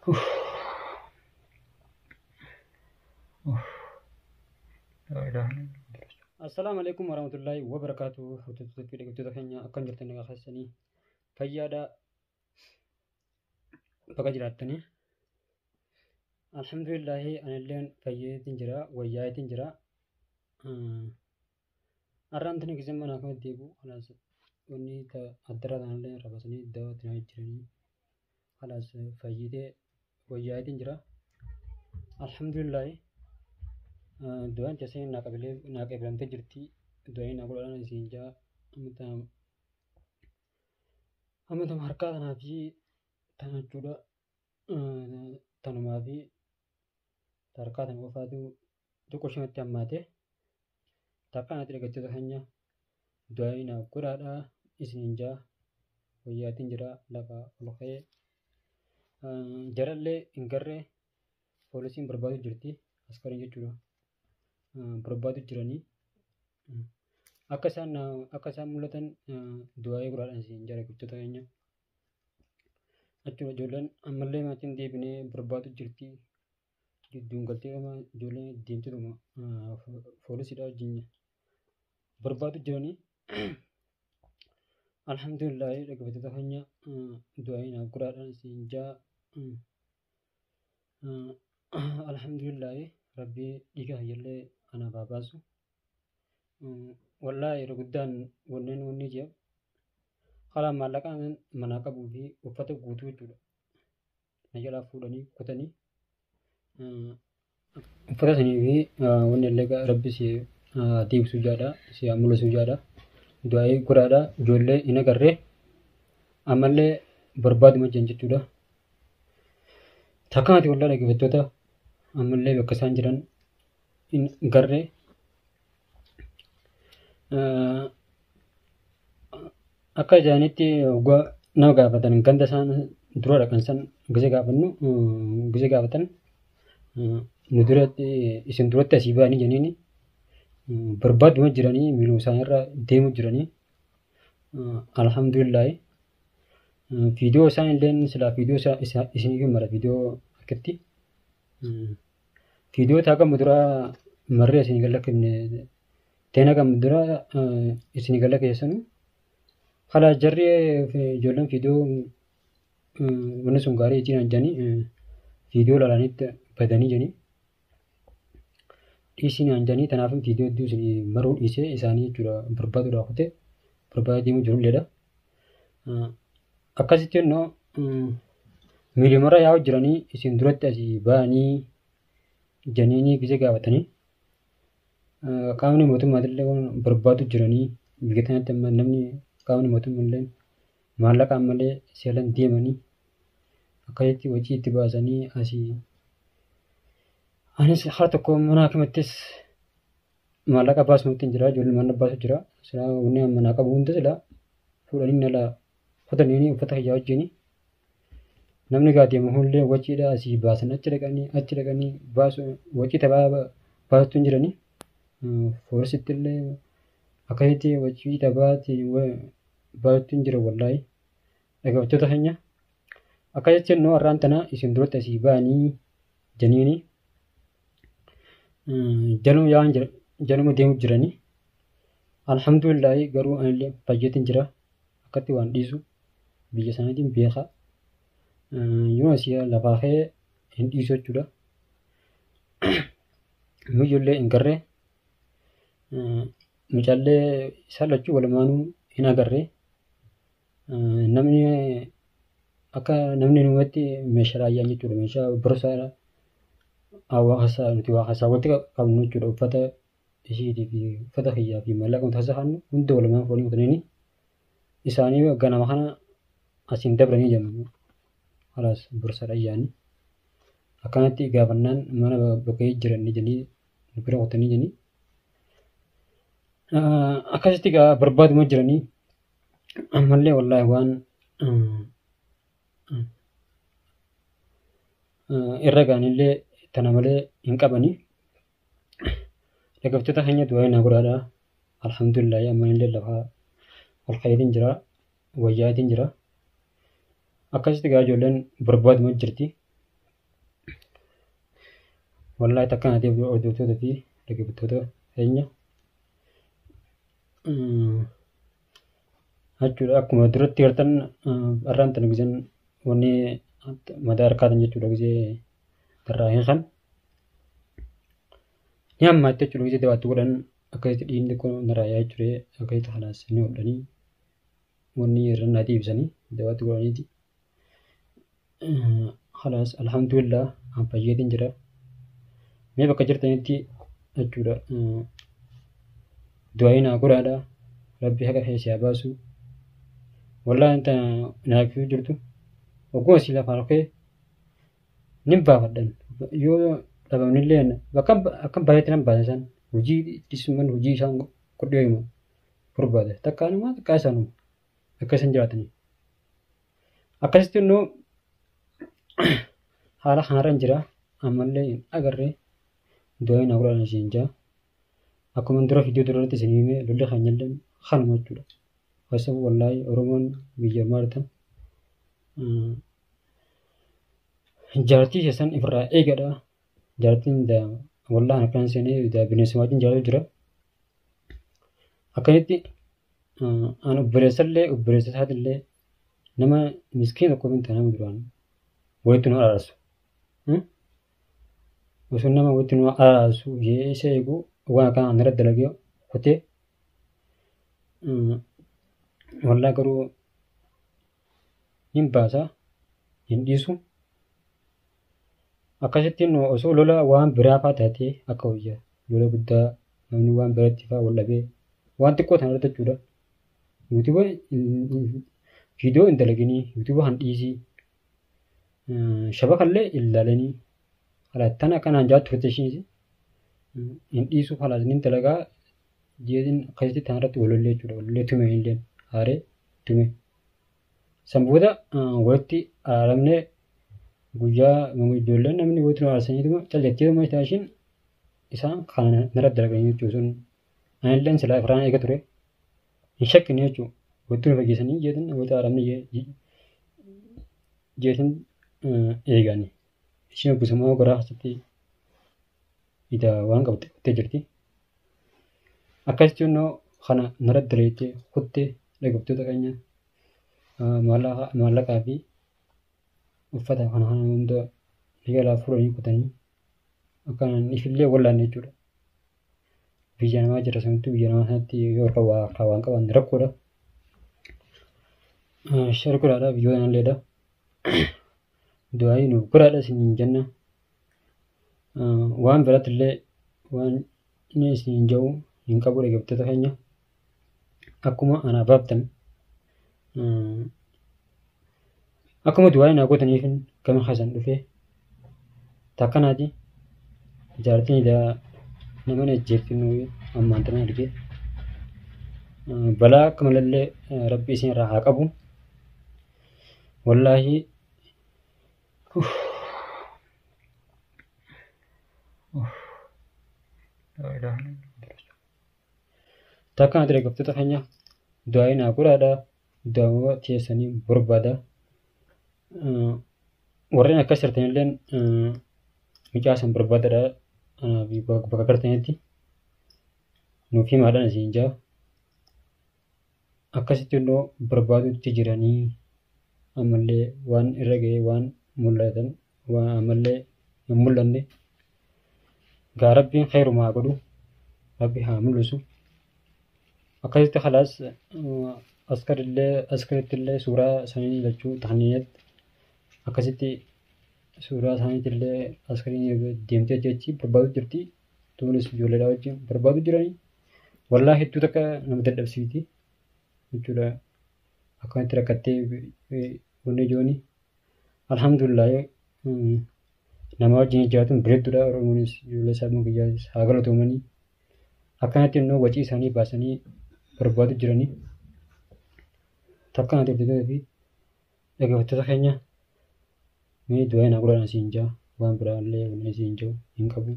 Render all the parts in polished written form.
Uff. Uff. Laa ilaaha illallah. Assalaamu alaikum warahmatullahi wabarakaatu. Hordoftoota fi dhaggeeffattoota keenya, akkam jirtan? Nagaa keessanii? Fayyaadha? Bakka jiraattanii? Alhamdulillahi, anilleen fayyeetiin jira, wayyaayeetiin jira. Har'aan tana gisee manaa kanatti deebi'u kalaas wanni addarraa tanallee irra baasanii dawaa itti naa jiranii, kalaas fayyitee wayyaayeetiin jira. Alhamdulillahi, du'aan teessanii naa qabilee naa qabilamtee jirti. Du'aan naa godhaan isiin jaa. Amma tama harkaa tanaa fi tana jechuudha. Tanumaa fi harkaa tana qofaatu xiqqoo shimatti hammaate. Takka natti dhaggeeffattoota keenya, du'aan naa godhaadhaa isiniin jaa. Wayyaatiin jira, lafa ol ka'ee. Jarallee hin garree, poolisiin barbaadu jirti, askariin jechuudha. Barbaadu jiranii. Akka isaan mul'atan du'aa'ee godhaadhaan isiniin jaa, dhaggeeffattoota keenya. Jechuudha, ijoolleen ammallee maatiin deebinee barbaadu jirti. Gidduun galtee ijoolleen deemtituma poolisiidha wajjin barbaadu jiranii. Alhamdulillahi, dhaggeeffattoota keenya, du'aa'ee naaf godhaadhaan isiniin jaa. Alhamdulillahi, rabbii dhiiga kiyyallee anaaf haa baasu. Wallaahi, yeroo guddaan wanneen wanni jee karaa maallaqaa manaa qabuu fi uffata guutuu jechuudha. Na jalaa fuudhanii kutanii uffata sanii fi wanni illee rabbi si deebisuu jaadha, si haa mul'isuu jaadha. Du'aa'ee godhaadha, ijoollee hin agarree, ammallee barbaaduma jiran jechuudha. Takkaati wallaa dhaggeeffattoota, ammallee bakka isaan jiran hin garree. Akka isaanitti waggaa nama gaafatan, ganda isaan dura dhaqan san gisee gaafannu, gisee gaafatan, nu duratti isin duratti asii ba'anii jeniini barbaaduma jiranii, miiluma isaaniirra deemu jiranii. Alhamdulillahi, viidiyoo isaan illee silaa viidiyoo isaa isiniif mara, viidiyoo akkatti viidiyoo taa gamu dura marree isinii gad lakkifne, teena gamu dura isinii gad lakkisan. Kala jarri ijoolleen viidiyoo wanni sun gaarii ittiin jedhanii viidiyoo ilaalanitti badanii jedhanii dhiisii naan jedhanii, kanaaf viidiyoo hedduu isinii maruu dhiisee isaanii jechuudha, barbaaduudhaaf kutee barbaada deemuu jirulleedha. Akkasitti immoo miilimarra yaa'u jiranii, isin duratti asii ba'anii janiinii gisee gaafatanii, qaamni mootummaatillee barbaadu jiranii. Biyya kanatti amma namni qaamni mootummaallee maallaqaan malee seelan deemanii akkasitti hojii itti baasanii asii. Anis har tokko mana hakimattis maallaqa baasnutti hin jira, ijoolleen maallaqa baasu jira. Silaa wanni manaa qabu hunda silaa fuudhanii nala kutanii uffata kiyyaa wajjini. Namni gaa deemu hullee waciidha asii baasan, achi dhaqanii baasu, wacii taphaa baastu hin jiranii. Foorsitti illee akkasitti wacii taphaati baastu hin jira wallaahi. Dhaggeeffattoota keenya, akkasitti immoo har'aan tana isin duratti asii ba'anii janiini jaluma yaa'an jira, jaluma deemu jiranii. Alhamdulillahi, garuu anillee fayyeetiin jira, akkatti waan dhiisu biyya isaaniitiin beekaa. Yoo asii lafaa ka'ee hin dhiisu jechuudha. Muyyollee hin garree, mucaallee isaan lachuu walumaanuu hin agarree. Namni akka namni numatti meeshaa raayyaan jechuudha. Meeshaa borsaadha. Hawaasa nuti waa keessaa walitti qabnu jechuudha. Uffata ishiitii fi uffata kiyyaa fi maallaqa nuti keessa kaa'annu hunda walumaan foonii kutaniini isaanii ganama kana asiin dabranii jennu. Kalaas borsaadha yaani. Akkanatti gaafannaan mana bakka jiran ni jedhanii nu bira kutanii jedhanii. Akkasitti gaa barbaaduma jiranii, ammallee wallaahi waan irra ga'anillee tana malee hin qabanii. Dhaggeeffattoota keenya, du'aa naa godhaadha. Alhamdulillahi, ammallee lafa ol ka'iitiin jira, wayyaatiin jira. Akkasitti gaa ijoolleen barbaaduma jirti. Wallaahi takka naatiif hordoftoota fi dhaggeeffattoota keenya. Jechuudha akkuma duratti gartan har'aan tana giseen wanni mataa harkaatan jechuudha gisee irraa hin kan. Ni hammaatti jechuudha gisee dabaatti godhan akkasitti dhiigni kun narraa yaa'ee ture akkasitti kanaas ni hodhanii wanni irra naatii ibsanii dabaatti godhaniiti. Kalaas alhamdulillah an fayyeetiin jira. Mee bakka jirtanitti jechuudha du'aayi naa godhaadha. Rabbi haqa keessa haa baasu. Wallaahi inta naafuu jirtu ogguma si lafaan ka'e nin baafadhan yoo dhabamnillee bakka akkam baay'eetti nan baasa isaan hojii dhiisuman hojii isaan godhee hima barbaada takkaanuma takkaa isaanuma akka isaan jiraatanii. Akkasitti immoo haala kanarra jira ammallee hin agarre du'aayi naa godhaan isiin jaa. Akkuma dura viidiyoo duratti isin hime lolli keenyallee kanuma jechuudha. Wasabu wallaahi Oromoon biyya maartan jaartii keessan ifirraa eegadha. Jaartiin wallaahi akkan seenee bineensa wajjin jiraatu jira. Akkasitti an obboleessallee obboleessa isaatillee nama miskiin tokko miti nama duraan walitti nu araarsu. Osoo nama walitti nu araarsu jee isa eegu waan akkanaa anirra dalagee kutee wallaahi garuu hin baasa hin dhiisu. Akkasitti osoo lola waan biraa fa'aa taatee akka wayyaa lola guddaa namni waan biratti fa'aa wal dhabee waan xiqqoo sana irratti jechuudha. Yuutuuba viidiyoo hin dalaginii yuutuuba kan dhiisii shabakallee hin ilaalanii haala akkanaan jaattu turte ishiinis hin dhiisu halaas ni dalagaa jeetiin akkasitti tan irratti walollee jechuudha. Walollee tume illee haaree tume. San booda walitti araaramnee guyyaa ijoolleen namni walitti nu araarsaniituma callettee ishiin isaan kana narra dalaganii jechuudha sun anilleen silaa ifraan eega ture hin shakkine jechuudha. Walitti nu fageessanii jeetiin walitti araaramne jeetiin eegani. Ishiin gosumaa garaa keessatti ida waan qabde qottee jirti. Akkasitti immoo kana narra dalageettee kuttee dhaggeeffattoota keenya maallaqaa fi uffata kana kana hunda ni jalaa fuudhanii kutanii akkanaan ifillee wallaanne jechuudha. Biyya namaa jira sanatti biyya namaa sanatti yoo harka waa waan qaban rakkoodha. Share godhaadha biyyoota nalleedha. Du'aayi nuuf godhaadha isiniin jenna. Waan biratti illee waan inni isiniin jedhu hin qabu dhaggeeffattoota keenya. Akkuma anaa baaftan akkuma du'aayi naa gootaniif gama keessan dhufee takkanaati jaartiin idaa nama na ajjeefnu ammaan tana argee balaa akka malallee rabbi isin irraa haa qabu. Wallaahi takkanatti dhaggeeffattoota keenya du'aayi naa godhaadha. Du'aa teessanii barbaada. Warreen akkas jirtanillee mucaa san barbaadadha. Bakka gartanitti nuuf himaadhaan isin jaa. Akkasitti immoo barbaadutti jiranii ammallee waan irra ga'e waan mul'atan waan ammallee hin mul'anne gaa rabbiin khayrumaa haa godhu rabbi haa mul'isu. Akkasitti khalaas askarittillee suuraa isaanii lachuu tahniyatti akkasitti suuraa isaaniitillee askariin deemtee jechi barbaadu jirti. Tuunis ijoolleedhaa wajjin barbaadu jiranii. Wallaahi hedduu takka nama dadhabsiiti jechuudha. Akkanatti rakkattee wanni ijooni. Alhamdulillah nama wajjin jiraatuun bareedduudha. Oromoonis ijoollee isaa kiyyaatis haa galatoomanii. Akkanatti immoo wacii isaanii baasanii barbaadu jiranii. Takka natti hojjettoota fi dhaggeeffattoota keenya mee du'aa naa godhaan isiin jaa waan biraallee wanni isiin jiru hin qabu.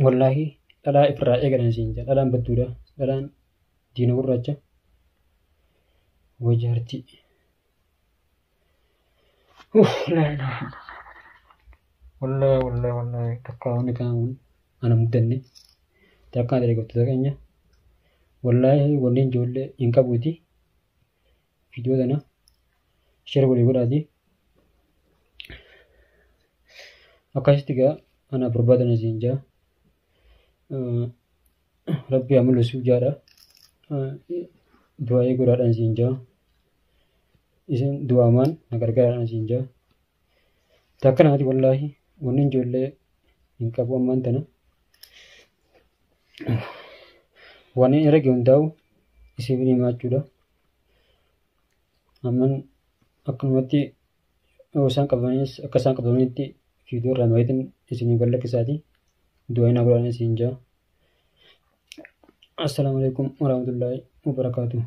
Wallaahi dhalaa ifirraa eegalan isiin jaa dhalaan badduudha dhalaan diina gurraacha wajaarti. Laa ilaaha illallah. Wallaahi wallaahi wallaahi takka wanni kana kun ana muddanne takka ana deeggartoota keenya. Wallaahi wanni ijoollee hin qabuuti. Viidiyoo tana share walii godhaati. Akkasitti egaa ana barbaadan isin jaa. Rabbi haa mul'isu jaadha. Du'aa'ii godhaadhaan isin jaa. Isin du'aamaan na gargaaraadhaan isin jaa. Takka naati wallaahi wanni ijoollee hin qabu ammaan tana. Waan inni irra gahe hundaa'u isin himaa jechuudha. Amman akkanumatti yoo isaan qabamanis akka isaan qabamanitti viidiyoo irraa mariitiin isinii gad lakkisaati. Du'aa naa godhaan isin jaa. Assalaamu alaikum warahmatullaahi wabarakaatuh.